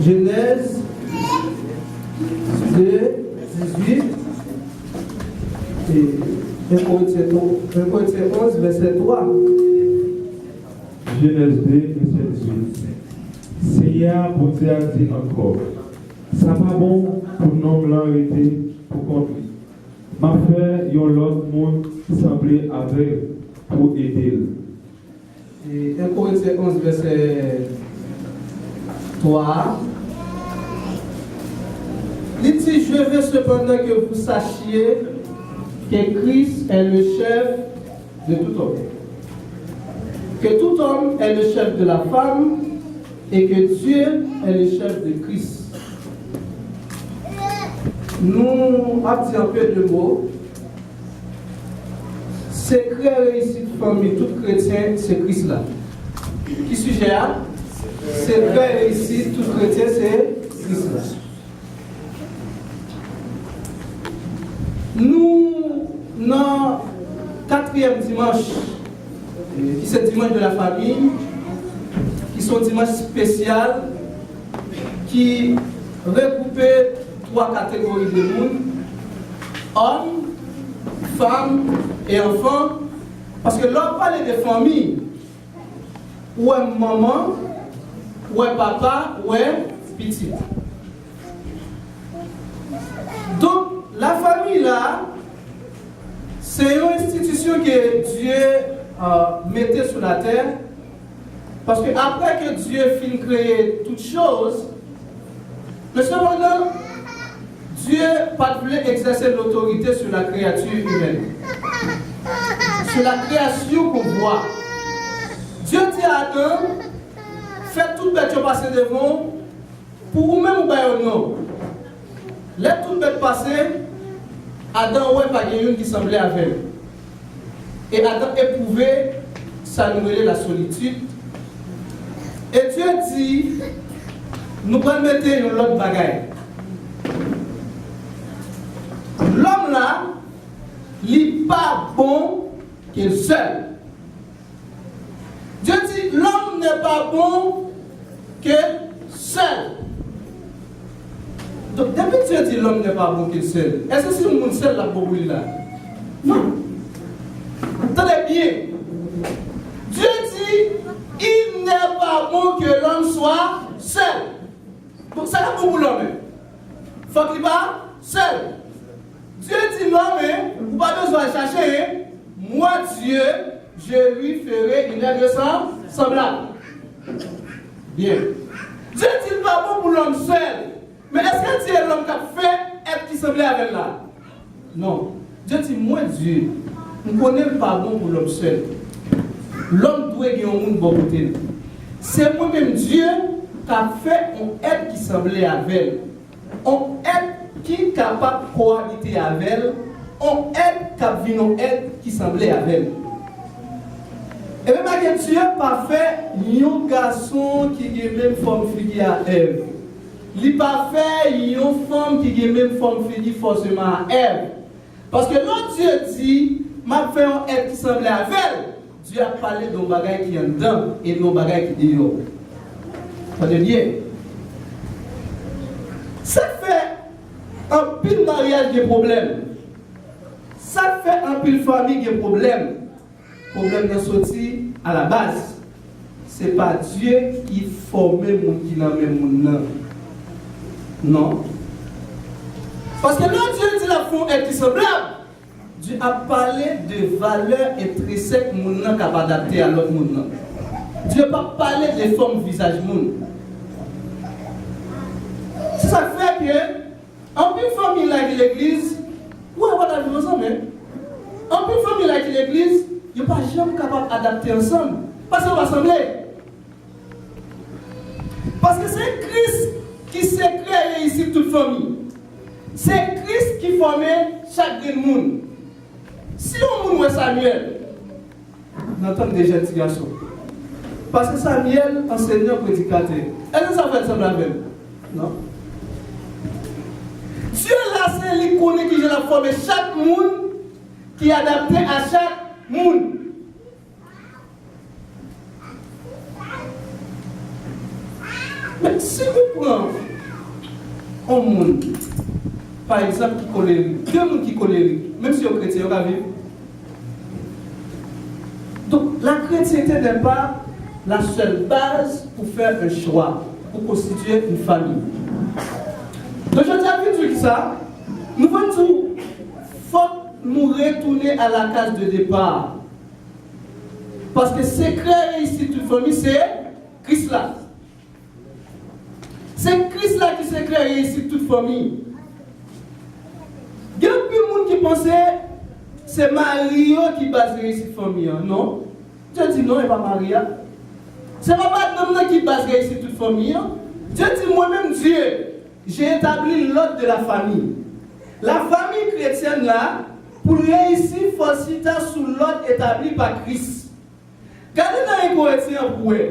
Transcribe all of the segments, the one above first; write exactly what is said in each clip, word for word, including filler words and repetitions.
Jenèz de, dizuit, e en Korentyen twa, en Korentyen onz, vèsè twa. Jenèz de, vèsè dizuit. Senyè a, Bondye a, di ankò, sa pa bon pou nonm lan rete pou kont li. M ap fè yon lòt moun sanble avè l pou ede l. E en Korentyen onz, vèsè twa a, li di, je veux cependant que vous sachiez que Christ est le chef de tout homme, que tout homme est le chef de la femme, et que Dieu est le chef de Christ. Nou ap di an pe de mo, sekrè reyisit fanmi tout kretyen se Kris la. Ki sijè a? Sekrè reyisit tout kretyen se Kris la. Nou nan katriyèm dimanch, ki se dimanch de la famille, ki se yon dimanch espesyal, ki regwoupe twa kategori de moun, òm, fanm e anfan. Paske lè w ap pale de fanmi, ou wè manman, ou wè papa, ou wè pitit. Donk, lafanmi la, se yon enstitisyon ke Dye, euh, mete sou latè, paske apre ke Dye fin kreye tout choz, men sepandan, Dye pa t vle egzèse lotorite sou la kreyati imèn, sou la kreyasyon kon vwa. Dye di a Adan, fè tout bèt yo pase devan w, pou ou menm ou ba yo non. Lè tout bèt pase, Adan wè pa gen youn ki sanble avè l. E Adan epwouve sa nou rele lasolitid. E Dye di, nou pral mete yon lòt bagay. Lòm la, li pa bon ke l sèl. Dieu dit, l'homme n'est pas bon que seul. Donk, depi Dieu dit l'homme n'est pas bon que seul, èske si yon moun sèl l ap bon pou li la? Non. Tande byen. Dieu dit, il n'est pas bon que l'homme soit seul. Donk, sa k ap bon pou lòm, fòk li pa sèl. Dieu dit, non, men ou pa bezwen al chache, hein. Moi, Dieu, je lui ferai une aide sem-, semblable. Byen. Dieu dit, l pa bon pou lòm sèl. Men èske l di e lòm k ap fè èt ki sanble avè l la? Non. Dieu dit, mwen, Dieu, m konnen l pa bon pou lòm sèl. Lòm dwe gen yon moun bò kote l. Se mwen menm, Dieu, k ap fè yon èt ki sanble avè l. On èt ki kapab kowabite avè l, on èt k ap vin on èt ki sanble avè l. Ebyen, malgre Dye pa fè yon gason ki gen menm fòm figi a Èv, li pa fè yon fanm ki gen menm fòm figi fòseman a Èv. Paske lè Dye di, m ap fè yon èt ki sanble avè l, Dye ap pale de yon bagay ki anndan e non yon bagay ki deyò. Tande byen. Sa k fè anpil maryaj gen pwoblèm. Sa k fè anpil fanmi gen pwoblèm. Pwoblèm nan soti alabaz. Se pa Dye ki fòme moun ki nan men moun nan. Non. Paske lè Dye di l ap fè yon èt ki sanblab, Dye ap pale de valè entrinsèk moun nan k ap adapte a lòt moun nan. Dye p ap pale de fòm vizaj moun. Se sa k fè ke anpil fanmi la ki legliz, ou wè yo pa t ap viv ansanm, men. Anpil fanmi la ki legliz, yo pa janm kapab adapte ansanm, paske yo pa sanble. Paske se Kris ki sekrè reyisit tout fanmi. Se Kris ki fòme chak grenn moun. Si yon moun wè Samyèl, nan tann de jèn ti gason. Paske Samyèl, ansenyan, predikatè. Èske sa fè l sanble avè l? Non. Dye la, se li k konnen kijan l ap fòme chak moun ki adapte a chak moun. Men si ou pran yon moun, pa egzanp, ki kolerik, de moun ki kolerik, menm si yo kretyen, yo ka viv. Donk, la chrétienté n'est pas la seule base pour faire un choix, pour constituer une famille. Donk, jodi a, nou vin di w kisa? Nou vin di w, fòk nou retounen a la kaz de depa. Paske sekrè reyisit tout fanmi, se Kris la. Se Kris la ki sekrè reyisit tout fanmi. Gen anpil moun ki panse se mari yo ki baz reyisit fanmi an. Non. Dye di non, e pa mari a. Se pa madanm nan ki baz reyisit tout fanmi an. Dye di, mwen menm, Dye, j'ai établi l'ordre de la famille. La famille chrétienne la, pou l reyisi, fò l chita sou lòd etabli pa Kris. Gade nan en Korentyen an pou w wè.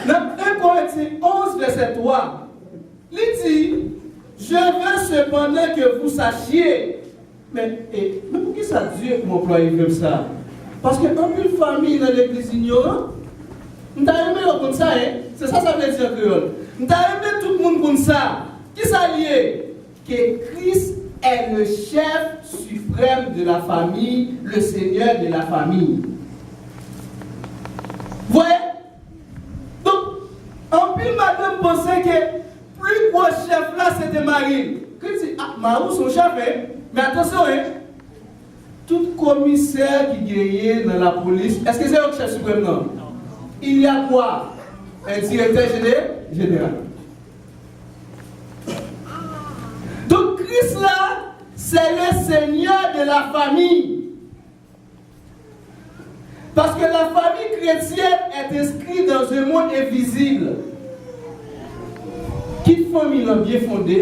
Nan en Korentyen onz, vèsè twa, li di, je veux cependant que vous sachiez. Men, e, men poukisa Dye pou anplwaye vèb sa a? Paske anpil fanmi nan legliz inyoran, m ta renmen yo konn sa, en. Se sa sa vle di an kreyòl. M ta renmen tout moun konn sa. Kisa l ye? Que Christ est le chef suprême de la famille, le Seigneur de la famille. Voyez? Donk, anpil madanm panse ke pli gwo chèf la se te mari l. Kris di, a, mari w se yon chèf, en. Men atansyon, en. Tout komisè ki genyen nan lapolis, èske se yo ki chèf siprèm nan? Il y a quoi? Un directeur géné-, général. Donk, Kris la, c'est le Seigneur de la famille. Parce que la famille chrétienne est inscrite dans un monde invisible. Kit fanmi lan byen fonde,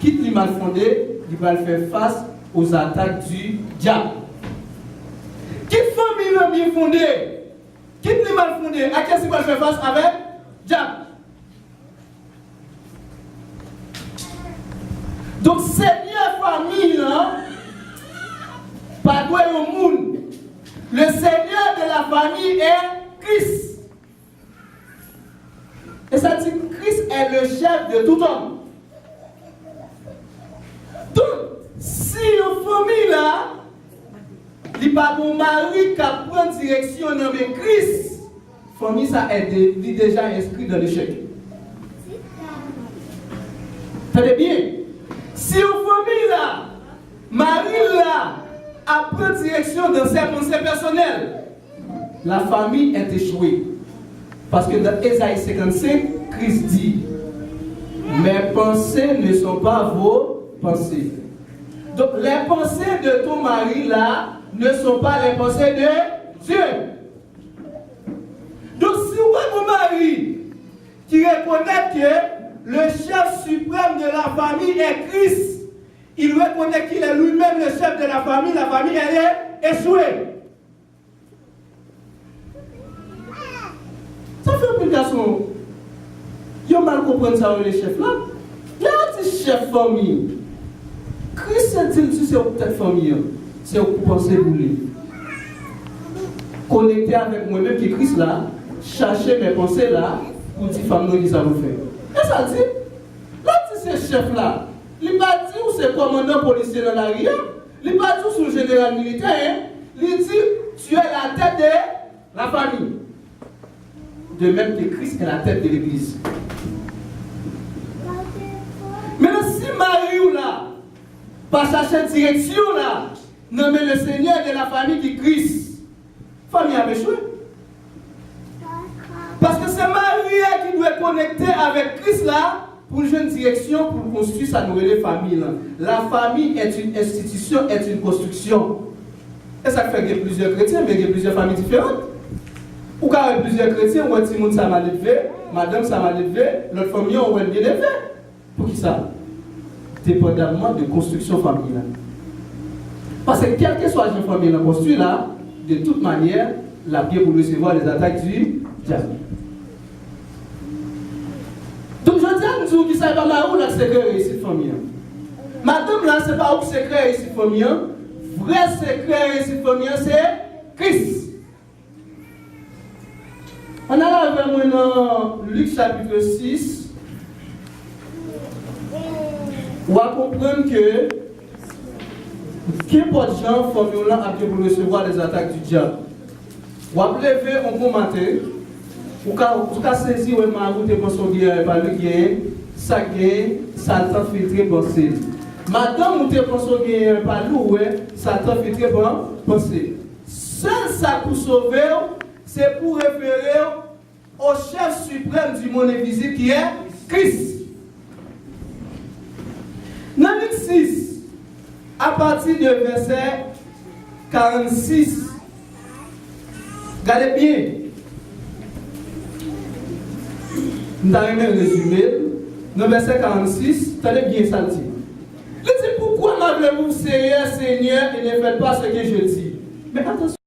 kit li mal fonde, li pral fè fas aux attaques du diable. Kit fanmi lan byen fonde, kit li mal fonde, ak kiyès li pral fè fas? Avèk dyab. Donk, senyè fanmi an pa dwe yon moun. Le Seigneur de la famille est Christ. E sa di, Christ est le chef de tout homme. Donk, si yon fanmi la, li pa gen yon mari k ap pran direksyon nan men Kris, fanmi sa a, de-, li deja enskri dan lechèk. Tande byen. Si yon fanmi la, mari la ap pran direksyon dan ses pensées personnelles, la famille est échouée. Paske nan Ezayi senkannsenk, Kris di, mes pensées ne sont pas vos pensées. Donc, les pensées de ton mari là ne sont pas les pensées de Dieu. Donk, si w wè yon mari ki rekonèt ke le chef suprême de la famille est Christ, il reconnaît qu'il est lui-même le chef de la famille, la famille, elle est échouée. Sa fè anpil gason, yo mal konprann sa yo rele chèf la. Lè yo di chèf fanmi, Kris se di l di se ou k tèt fanmi an, se ou k panse pou li. Konekte avèk mwen menm ki Kris la, chache mes pensées la, pou di fanm nan kisa pou l fè. E sa l di, lè l di se chèf la, li pa di ou se kòmandan polisye nan lari a, li pa di ou se yon jeneral militè, en. Li di, tu es la tête de la famille. De même que Christ est la tête de l'église. Mentnan, si mari w la pa chache direksyon la nan men le Seigneur de la famille ki Kris, fanmi a ap echwe. Paske se mari a ki dwe konekte avèk Kris la pou l jwenn direksyon, pou l konstwi sa nou rele fanmi lan. La famille est une institution, est une construction. E sa k fè gen plizyè kretyen, men gen plizyè fanmi diferan. Ou ka wè plizyè kretyen, ou wè timoun sa maledve, madanm sa maledve, lòt fanmi an, ou wè l byen leve. Poukisa? Depandamman de konstriksyon fanmi an. Paske kèlkeswa jan fanmi an konstwi la, de tout manyè, l ap gen pou l resevwa les attaques du diable. Donk, jodi a, m di w kisa, e pa mari w la k sekrè reyisit fanmi an. Madanm la, se pa ou k sekrè reyisit fanmi an. Vrè sekrè reyisit fanmi an, se Kris. Ann al avè mwen nan Lik chapit sis. W a konprann ke, kenpòt jan, fanmi w lan ap gen pou l resevwa lèzatak di dyab. W ap leve yon bon maten, ou ka, ou ka sezi wè mari w te panse w genyen pa li genyen, sa k genyen, Satan filtre panse l. Madanm ou te panse w genyen pa li, ou wè Satan filtre pan, panse l. Sèl sa k pou sove w, se pou refere w au chef suprême du monde invisible qui est Christ. Nan Lik sis, apati de vèsè karannsis, gade byen. M ta renmen rezime l. Nan vèsè karannsis, tande byen sa l di. Li di, pourquoi m'appelez-vous Seigneur, Seigneur, et ne faites pas ce que je dis? Men atansyon.